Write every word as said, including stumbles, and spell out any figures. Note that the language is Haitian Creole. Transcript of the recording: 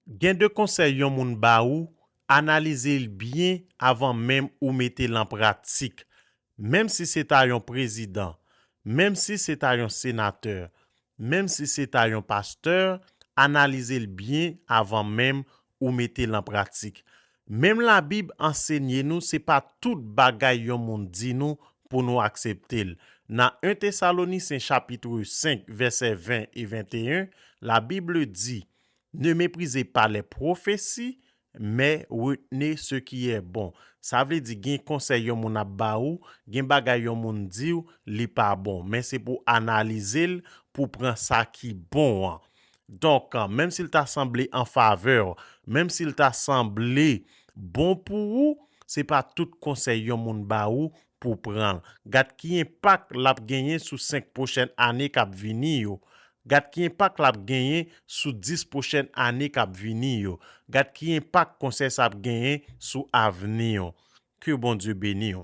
Gen de konsèy yon moun ba ou, analize l byen avan menm ou mete l an pratik. Menm si se ta yon prezidan, menm si se ta yon senatè, menm si se ta yon pastè, analize l byen avan menm ou mete l an pratik. Menm Labib ansenye nou se pa tout bagay yon moun di nou pou nou aksepte l. Nan en Tesalonisyen chapit senk, vèsè ven e venteyen, Labib di, Ne méprisez pas les prophéties, mais retenez ce qui est bon. Sa vle di gen konsèy yon moun ap ba ou, gen bagay yon moun di w, li pa bon. Men se pou analize l, pou pran sa ki bon an. Donk, menm si l ta sanble an favè w, menm si l ta sanble bon pou ou, se pa tout konsèy yon moun ba ou pou pran l. Gad ki enpak l ap genyen sou senk pwochèn ane k ap vini yo. Gad ki enpak l ap genyen sou dis pwochèn ane k ap vini yo. Gad ki enpak konsèy sa ap genyen sou avni w. Ke Bondye beni w.